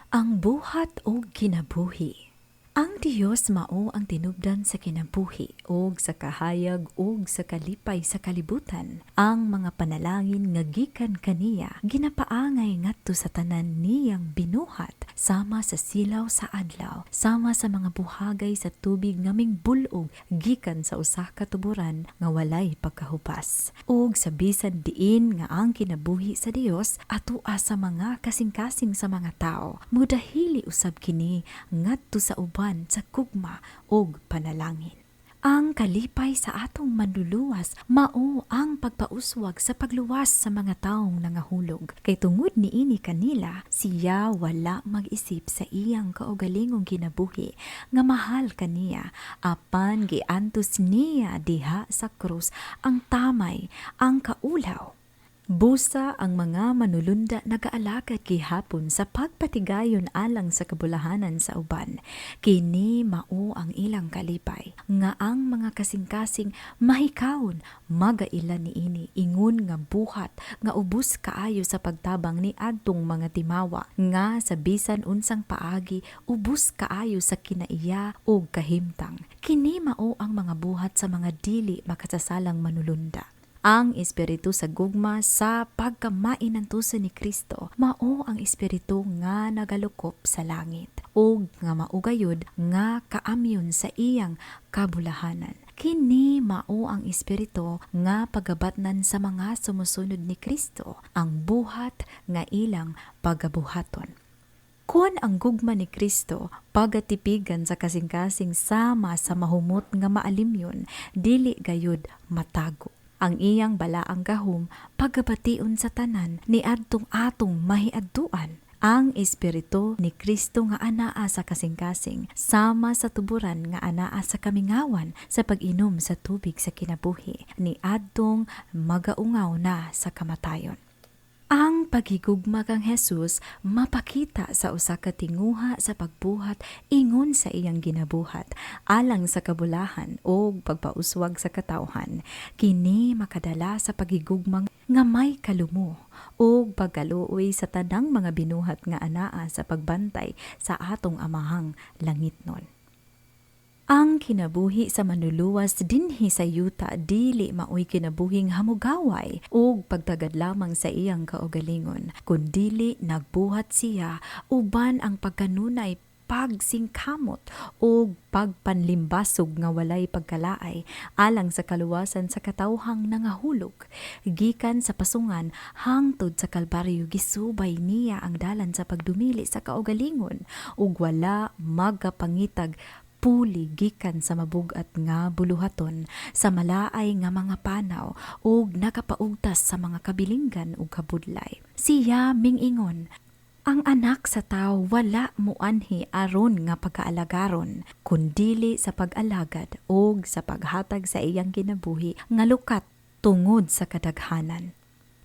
Ang buhat og kinabuhi. Ang Dios mao ang tinubdan sa kinabuhi ug sa kahayag ug sa kalipay sa kalibutan. Ang mga panalangin nga gikan kaniya ginapaangay ngadto sa tanan niyang binuhat, sama sa silaw sa adlaw, sama sa mga buhagay sa tubig nga mingbul-og gikan sa usa ka tuburan nga walay pagkahupas. Ug sa bisan diin nga ang kinabuhi sa Dios atua sa mga kasing-kasing sa mga tawo, mudahili usab kini ngadto sa uban sa gugma ug panalangin. Ang kalipay sa atong Manluluwas mao ang pagpauswag sa pagluwas sa mga taong nangahulog. Kay tungod niini kanila, siya wala mag-isip sa iyang kaugalingong kinabuhi nga mahal kaniya, apan giantos niya diha sa krus ang tamay, ang kaulaw. Busa ang mga manulunda nagaalagad gihapon sa pagpatigayon alang sa kabulahanan sa uban. Kini mao ang ilang kalipay, nga ang mga kasing-kasing mahikawon magaila niini ingon nga buhat nga ubos kaayo sa pagtabang ni adtong mga timawa nga sa bisan unsang paagi ubos kaayo sa kinaiya ug kahimtang. Kini mao ang mga buhat sa mga dili makasasalang manulunda. Ang espiritu sa gugma sa pagkamainantusan ni Kristo mao ang espiritu nga nagalukop sa langit ug nga mao gayud nga kaamyon sa iyang kabulahanan. Kini mao ang espiritu nga pagabatnan sa mga sumusunod ni Kristo ang buhat nga ilang pagabuhaton. Kon ang gugma ni Kristo pagatipigan sa kasing-kasing sama sa mahumot nga maalimyon, dili gayud matago. Ang iyang balaang gahom pagabation sa tanan ni adtong atong mahiadtuan. Ang espiritu ni Kristo nga anaa sa kasing-kasing sama sa tuburan nga anaa sa kamingawan sa pag-inom sa tubig sa kinabuhi ni adtong magaungaw na sa kamatayon. Ang paghigugma kang Jesus mapakita sa usa ka tinguha sa pagbuhat ingon sa iyang ginabuhat alang sa kabulahan o pagpauswag sa katawhan. Kini makadala sa paghigugma nga may kalumo ug pagkaluoy sa tanang mga binuhat nga anaa sa pagbantay sa atong Amahang langitnon. Ang kinabuhi sa Manluluwas dinhi sa yuta dili maoy kinabuhing hamugaway ug pagtagad lamang sa iyang kaugalingon, kundili nagbuhat siya uban ang pagkanunay, pagsingkamot ug pagpanlimbasog nga walay pagkalaay alang sa kaluwasan sa katawhang nangahulog. Gikan sa pasungan hangtod sa Kalbaryo, gisubay niya ang dalan sa pagdumili sa kaugalingon ug wala magapangitag puli gikan sa mabugat nga buluhaton sa malaay nga mga panaw ug nakapaugtas sa mga kabilinggan ug kabudlay. Siya mingingon, "Ang Anak sa Tao wala muanhi aron nga pagkaalagaron, kundili sa pag-alagad ug sa paghatag sa iyang kinabuhi nga lukat tungod sa kadaghanan."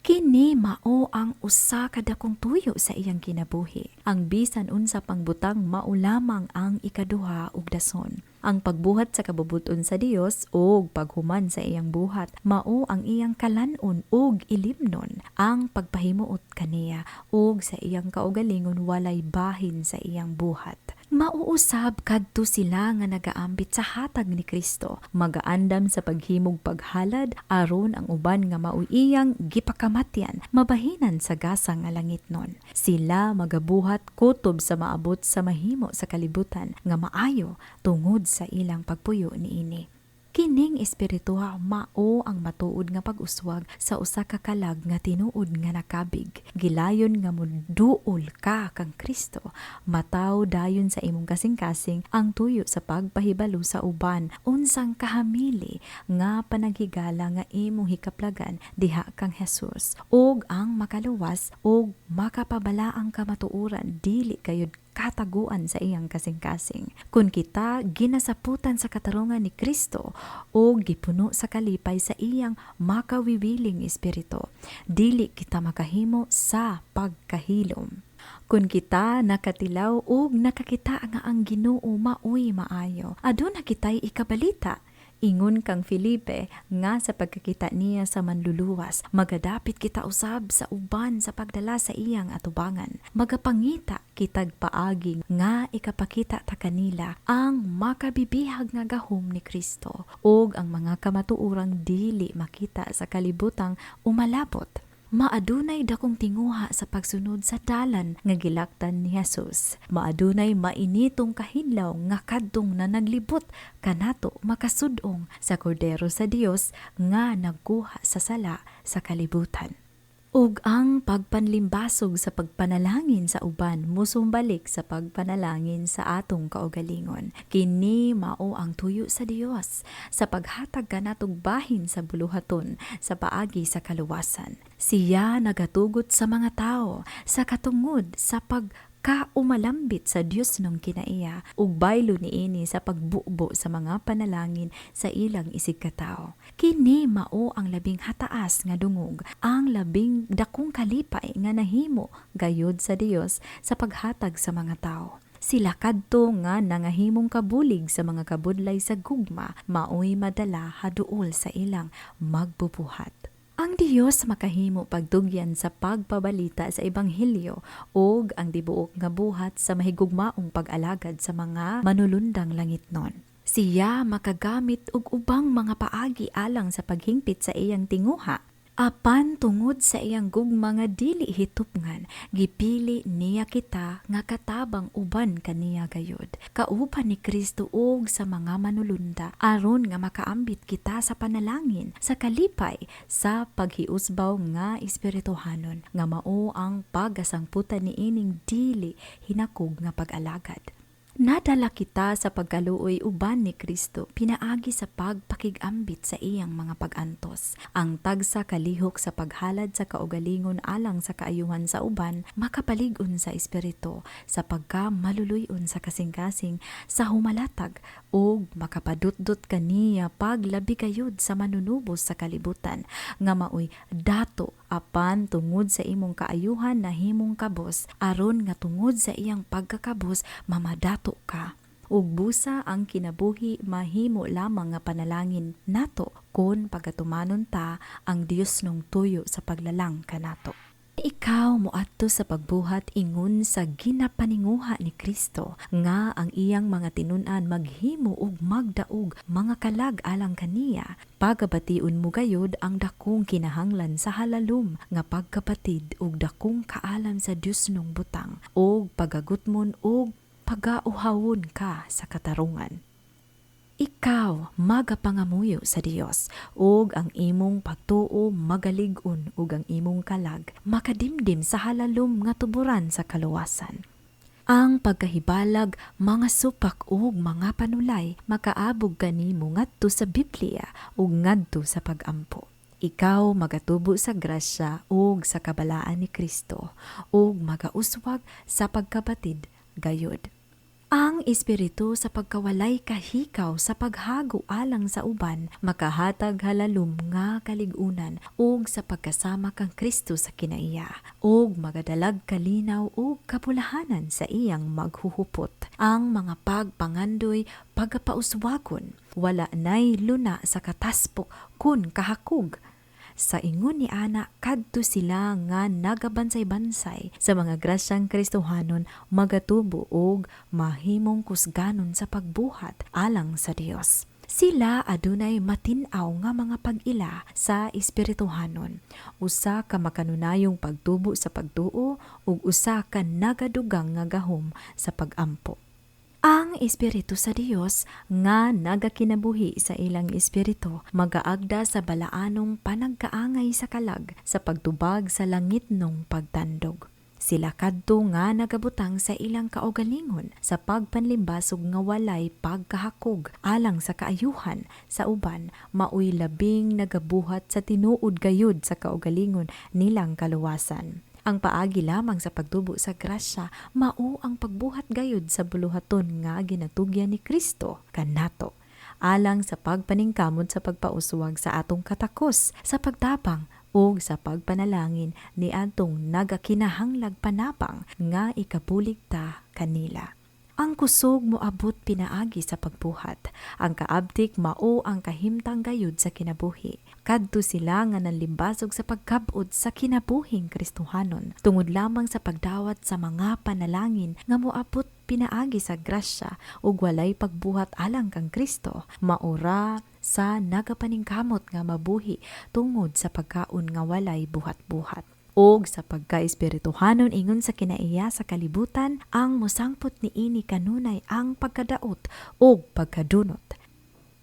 Kini mao ang usa ka dakong tuyo sa iyang kinabuhi. Ang bisan unsa pang butang mao lamang ang ikaduha ug dason. Ang pagbuhat sa kabubut-on sa Dios ug paghuman sa iyang buhat mao ang iyang kalan-on ug ilimnon. Ang pagpahimuot kaniya ug sa iyang kaugalingon walay bahin sa iyang buhat. Mauusab kadto sila nga nagaambit sa hatag ni Kristo, magaandam sa paghimog paghalad aron ang uban nga maoy iyang gipakamatyan mabahinan sa gasa nga langitnon. Sila magabuhat kutob sa maabot sa mahimo sa kalibutan nga maayo tungod sa ilang pagpuyo niini. Kining espirituha mao ang matuod nga pag-uswag sa usa ka kalag nga tinuod nga nakabig. Gilayon nga moduol ka kang Kristo, mataw dayon sa imong kasing-kasing ang tuyo sa pagpahibalo sa uban unsang kahamili nga panaghigala nga imong hikaplagan diha kang Jesus, ug ang makaluwas ug makapabalaang kamatuoran dili kayod kataguan sa iyang kasing-kasing. Kun kita ginasaputan sa katarungan ni Kristo o gipuno sa kalipay sa iyang makawiwiling espiritu, dili kita makahimo sa pagkahilom. Kun kita nakatilaw ug nakakita nga ang Ginoo maoy maayo, aduna kitay ikabalita. Ingon kang Felipe nga sa pagkakita niya sa Manluluwas, magadapit kita usab sa uban sa pagdala sa iyang atubangan. Magapangita kitag paagi nga ikapakita ta kanila ang makabibihag nga gahom ni Kristo ug ang mga kamatuorang dili makita sa kalibutang umalabot. Maadunay dakong tinguha sa pagsunod sa dalan nga gilaktan ni Jesus. Maadunay mainitong kahidlaw nga kadtong na naglibot kanato makasudong sa Kordero sa Dios nga nagkuha sa sala sa kalibutan. Ug ang pagpanlimbasog sa pagpanalangin sa uban musumbalik sa pagpanalangin sa atong kaugalingon. Kini mao ang tuyo sa Dios sa paghatag kanatog bahin sa buluhaton sa paagi sa kaluwasan. Siya nagatugot sa mga tao sa katungod sa pagkaumalambit sa Dios nung kinaiya ug baylo niini sa pagbubo sa mga panalangin sa ilang isig katawo. Kini mao ang labing hataas nga dungog, ang labing dakong kalipay nga nahimo gayud sa Dios sa paghatag sa mga tawo. Sila kadto nga nangahimong kabulig sa mga kabudlay sa gugma maoy madala haduol sa ilang magbubuhat. Ang Dios makahimo pagdugyan sa pagpabalita sa ebanghelyo ug ang tibuok nga buhat sa mahigugmaong pag-alagad sa mga manulundang langitnon. Siya makagamit og ubang mga paagi alang sa paghingpit sa iyang tinguha. Apan tungod sa iyang gugma nga dili hitupngan, gipili niya kita nga katabang uban kaniya gayud. Kauban ni Kristo og sa mga manulunda aron nga makaambit kita sa panalangin, sa kalipay, sa paghiusbaw nga espirituhanon nga mao ang pagasangputan niining dili hinakog nga pag-alagad. Nadala kita sa pagkaluoy uban ni Kristo pinaagi sa pagpakigambit sa iyang mga pag-antos. Ang tagsa kalihok sa paghalad sa kaugalingon alang sa kaayuhan sa uban makapalig-on sa espiritu sa pagka maluluy-on sa kasing-kasing sa humalatag ug makapadutdot kaniya paglabi kayod sa manunubos sa kalibutan nga maoy dato, apan tungod sa imong kaayuhan nahimong kabos aron nga tungod sa iyang pagkakabos mamadato ka. Ug busa ang kinabuhi mahimo lamang nga panalangin nato kon pagatumanon ta ang Dios nung tuyo sa paglalang kanato. Ikaw moadto sa pagbuhat ingon sa ginapaninguha ni Kristo nga ang iyang mga tinun-an maghimo og magdaog mga kalag alang kaniya. Pagabation mo gayud ang dakong kinahanglan sa halalom nga pagkapatid ug dakong kaalam sa Dios nung butang ug pagagutmon ug pagauhawon ka sa katarungan. Ikaw magapangamuyo sa Dios ug ang imong pagtuo magalig-on ug ang imong kalag makadimdim sa halalom nga tuburan sa kaluwasan. Ang pagkahibalag, mga supak ug mga panulay makaabog kanimo ngadto sa Biblia ug ngadto sa pagampo. Ikaw magatubo sa grasya ug sa kabalaan ni Kristo ug magauswag sa pagkabatid gayud. Ang espiritu sa pagkawalay kahikaw sa paghago alang sa uban makahatag halalom nga kalig-unan ug sa pagkasama kang Kristo sa kinaiya ug magadalag kalinaw ug kapulahanan sa iyang maghuhupot. Ang mga pagpangandoy pagapauswagon, wala nay luna sa kataspok kun kahakog. Sa ingon ni ana, kadto sila nga nagabansay-bansay sa mga grasyang Kristohanon magatubo og mahimong kusganon sa pagbuhat alang sa Dios. Sila adunay matin-aw nga mga pag-ila sa espirituhanon, usa ka makanunayong pagtubo sa pagtuo ug usa ka nagadugang nga gahom sa pagampo. Ang espiritu sa Dios nga nagakinabuhi sa ilang espiritu magaagda sa balaanong panagkaangay sa kalag sa pagtubag sa langitnong pagtandog. Sila kadto nga nagabutang sa ilang kaugalingon sa pagpanlimbasog nga walay pagkahakog alang sa kaayuhan sa uban maoy labing nagabuhat sa tinuod gayud sa kaugalingon nilang kaluwasan. Ang paagi lamang sa pagtubo sa grasya mao ang pagbuhat gayud sa buluhaton nga ginatugyan ni Kristo kanato alang sa pagpaningkamot sa pagpauswag sa atong katakos, sa pagtabang ug sa pagpanalangin ni atong nagakinahanglag panabang nga ikabulig ta kanila. Ang kusog moabot pinaagi sa pagbuhat. Ang kaabtik mao ang kahimtang gayud sa kinabuhi. Kadto sila nga nanlimbasog sa pagkabot sa kinabuhing Kristohanon tungod lamang sa pagdawat sa mga panalangin nga moabot pinaagi sa grasya ug walay pagbuhat alang kang Kristo, maura sa nagapaningkamot nga mabuhi tungod sa pagkaon nga walay buhat-buhat. Og sa pagkaespirituhanon ingon sa kinaiya sa kalibutan, ang mosangpot niini kanunay ang pagkadaot ug pagkadunot.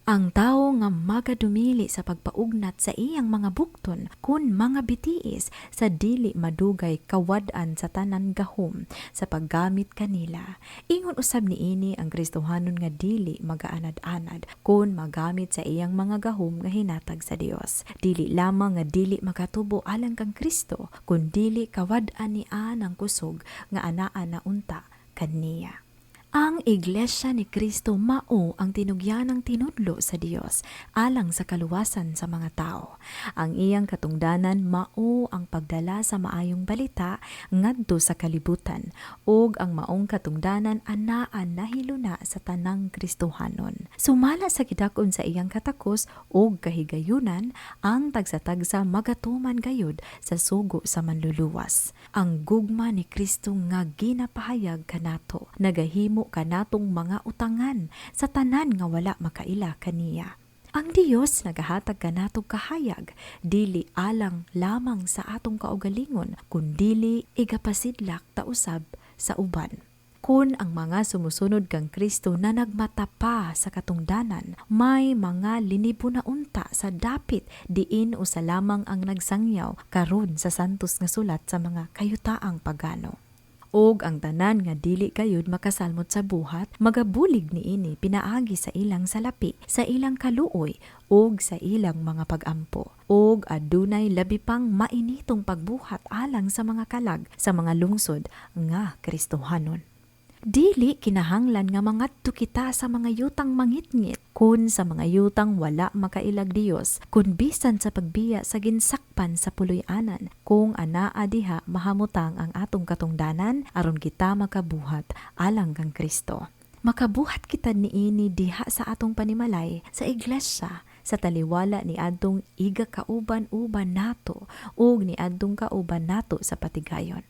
Ang tawo nga magadumili sa pagpaugnat sa iyang mga bukton kun mga bitiis sa dili madugay kawad-an sa tanan gahom sa paggamit kanila. Ingon usab niini ang Kristohanon nga dili magaanad-anad kun magamit sa iyang mga gahom nga hinatag sa Dios. Dili lamang nga dili makatubo alang kang Kristo, kun dili kawad-an niya ng kusog nga anaa na unta kaniya. Ang Iglesia ni Kristo mao ang tinugyanang tinudlo sa Dios alang sa kaluwasan sa mga tao. Ang iyang katungdanan mao ang pagdala sa maayong balita ngadto sa kalibutan, ug ang maong katungdanan anaa nahiluna sa tanang Kristohanon. Sumala sa gidak-on sa iyang katakos ug kahigayunan, ang tagsa-tagsa magatuman gayud sa sugo sa Manluluwas. Ang gugma ni Kristo nga ginapahayag kanato nagahimo kanatong mga utangan sa tanan nga wala makaila kaniya. Ang Dios nagahatag kanatong kahayag dili alang lamang sa atong kaugalingon, kundili igapasidlak ta usab sa uban. Kun ang mga sumusunod kang Kristo na nagmata pa sa katungdanan, may mga linibo na unta sa dapit diin usa lamang ang nagsangyaw karon sa santos nga sulat sa mga kayutaang pagano. Og ang tanan nga dili gayud makasalmot sa buhat, magabulig niini pinaagi sa ilang salapi, sa ilang kaluoy ug sa ilang mga pagampo. Og adunay labi pang mainitong pagbuhat alang sa mga kalag sa mga lungsod nga Kristohanon. Dili kinahanglan nga mangadto kita sa mga yutang mangitngit kun sa mga yutang wala makailag Dios, kun bisan sa pagbiya sa ginsakpan sa puloy-anan, kung anaa diha mahamutang ang atong katungdanan aron kita makabuhat alang kang Kristo. Makabuhat kita niini diha sa atong panimalay, sa iglesia, sa taliwala ni adtong iga kauban-uban nato ug ni adtong kauban nato sa patigayon.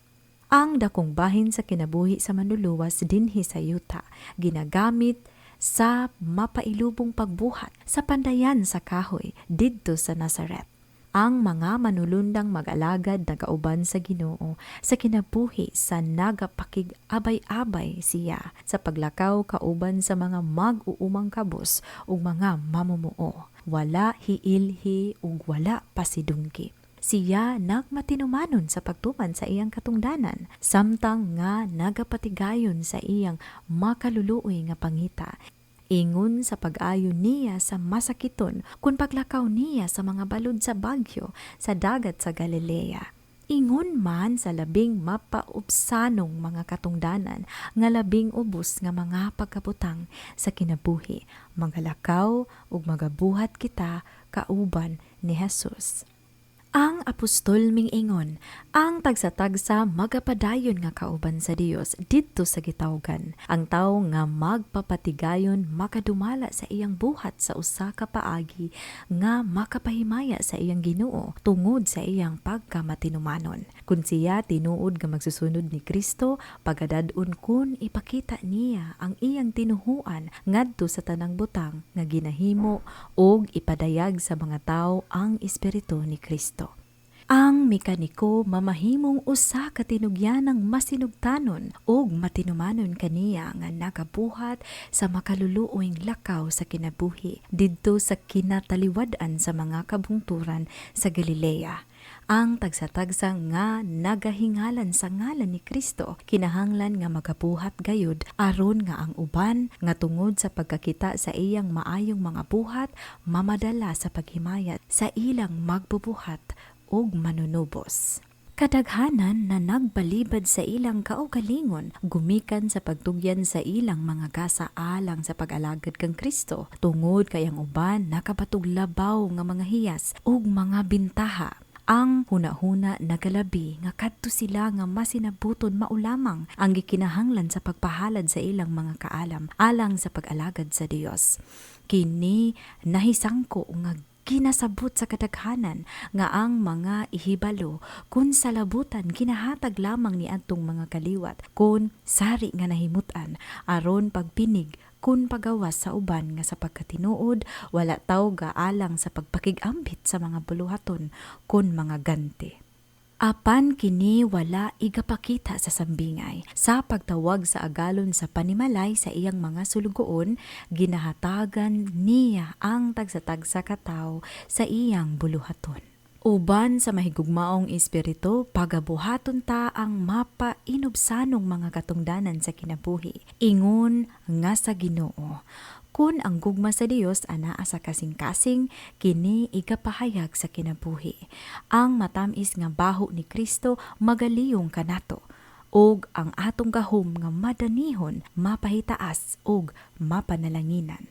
Ang dakong bahin sa kinabuhi sa manluluwas dinhi sa yuta, ginagamit sa mapailubong pagbuhat sa pandayan sa kahoy didto sa Nazaret. Ang mga manulundang mag-alagad nagauban sa Ginoo sa kinabuhi sa nagapakig-abay-abay siya sa paglakaw kauban sa mga mag-uumang kabos ug mga mamumuo. Wala hiilhi ug wala pasidungki. Siya nagmatinumanon sa pagtuman sa iyang katungdanan, samtang nga nagapatigayon sa iyang makaluluoy nga pangita. Ingon sa pag-ayo niya sa masakiton kung paglakaw niya sa mga balod sa bagyo sa dagat sa Galilea. Ingon man sa labing mapaupsanong mga katungdanan nga labing ubos nga mga pagkabutang sa kinabuhi, magalakaw ug magabuhat kita kauban ni Jesus. Ang apostol ming-ingon, ang tagsa-tagsa magapadayon nga kauban sa Dios didto sa gitawgan. Ang tawo nga magpapatigayon makadumala sa iyang buhat sa usa ka paagi nga makapahimaya sa iyang Ginoo tungod sa iyang pagkamatinumanon. Kun siya tinuod nga magsusunod ni Kristo, pagadad-on kun ipakita niya ang iyang tinuhuan ngadto sa tanang butang nga ginahimo og ipadayag sa mga tawo ang espiritu ni Kristo. Ang mekaniko mamahimong usa ka tinugyanang masinugtanon ug matinumanon kaniya nga nagabuhat sa makaluluoyng lakaw sa kinabuhi didto sa kinataliwad-an sa mga kabungturan sa Galilea. Ang tagsa-tagsa nga nagahingalan sa ngalan ni Kristo kinahanglan nga magabuhat gayud aron nga ang uban nga tungod sa pagkakita sa iyang maayong mga buhat mamadala sa paghimaya sa ilang magbubuhat ug manunubos. Kadaghanan na nagbalibad sa ilang kaugalingon gumikan sa pagtugyan sa ilang mga gasa alang sa pag-alagad kang Kristo tungod kay ang uban nakabatog labaw nga mga hiyas ug mga bintaha. Ang hunahuna nagalabi nga kadto sila nga masinabuton mao lamang ang gikinahanglan sa pagpahalad sa ilang mga kaalam alang sa pag-alagad sa Dios. Kini nahisangko nga ginasabot sa kadaghanan nga ang mga ihibalo kun sa labutan ginahatag lamang ni adtong mga kaliwat kun sari nga nahimut-an aron pagpinig kun pagawas sa uban nga sa pagkatinuod wala taw gaalang sa pagpakig-ambit sa mga buluhaton kun mga ganti. Apan kini wala igapakita sa sambingay. Sa pagtawag sa agalon sa panimalay sa iyang mga sulugoon, ginahatagan niya ang tagsa-tagsa ka tawo sa iyang buluhaton. Uban sa mahigugmaong espiritu, pagabuhaton ta ang mapainubsanong mga katungdanan sa kinabuhi. Ingon nga sa Ginoo, kun ang gugma sa Dios anaa sa kasing-kasing, kini igapahayag sa kinabuhi. Ang matamis nga baho ni Kristo magaliyong kanato, ug ang atong gahom nga madanihon mapahitaas ug mapanalanginan.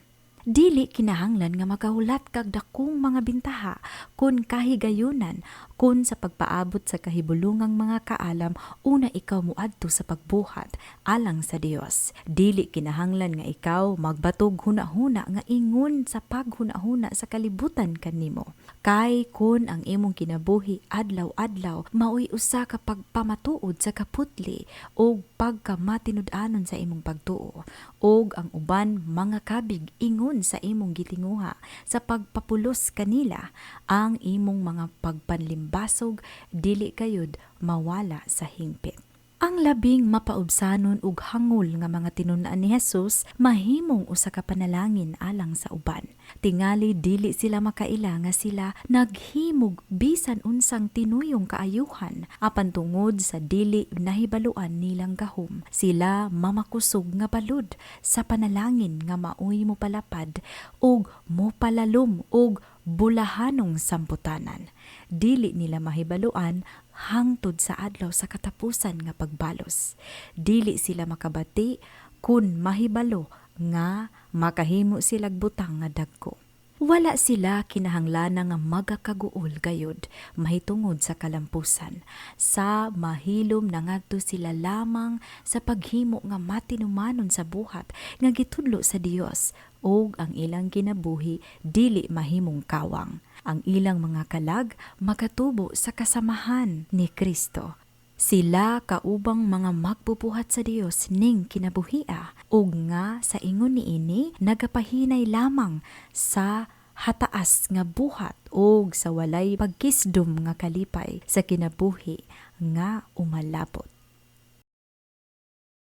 Dili kinahanglan nga magahulat kag dakong mga bintaha kun kahigayunan kun sa pagpaabot sa kahibulungang mga kaalam una ikaw moadto sa pagbuhat alang sa Dios. Dili kinahanglan nga ikaw magbatog hunahuna nga ingon sa paghunahuna sa kalibutan kanimo. Kay kun ang imong kinabuhi adlaw-adlaw maoy usa ka pagpamatuod sa kaputli og pagkamatinud-anon sa imong pagtuo ug ang uban mga kabig ingon sa imong gitinguha sa pagpapulos kanila, ang imong mga pagpanlimbasog dili kayod mawala sa hingpit. Ang labing mapaubsanon ug hangol nga mga tinun-an ni Jesus mahimong usa ka panalangin alang sa uban. Tingali dili sila makaila nga sila naghimog bisan unsang tinuyong kaayuhan, apan tungod sa dili nahibaluan nilang gahom, sila mamakusog nga balud sa panalangin nga maoy mopalapad ug mopalalom og bulahanong samputanan. Dili nila mahibaluan hangtod sa adlaw sa katapusan nga pagbalos. Dili sila makabati kun mahibalo nga makahimo silag butang nga dagko. Wala sila kinahanglana nga magakaguol gayud mahitungod sa kalampusan. Sa mahilom nangadto sila lamang sa paghimo nga matinumanon sa buhat nga gitudlo sa Dios ug ang ilang kinabuhi dili mahimong kawang. Ang ilang mga kalag makatubo sa kasamahan ni Kristo. Sila kaubang mga magbubuhat sa Dios ning kinabuhia ug nga sa ingon niini nagapahinay lamang sa hataas nga buhat ug sa walay pagkisdom nga kalipay sa kinabuhi nga umalabot.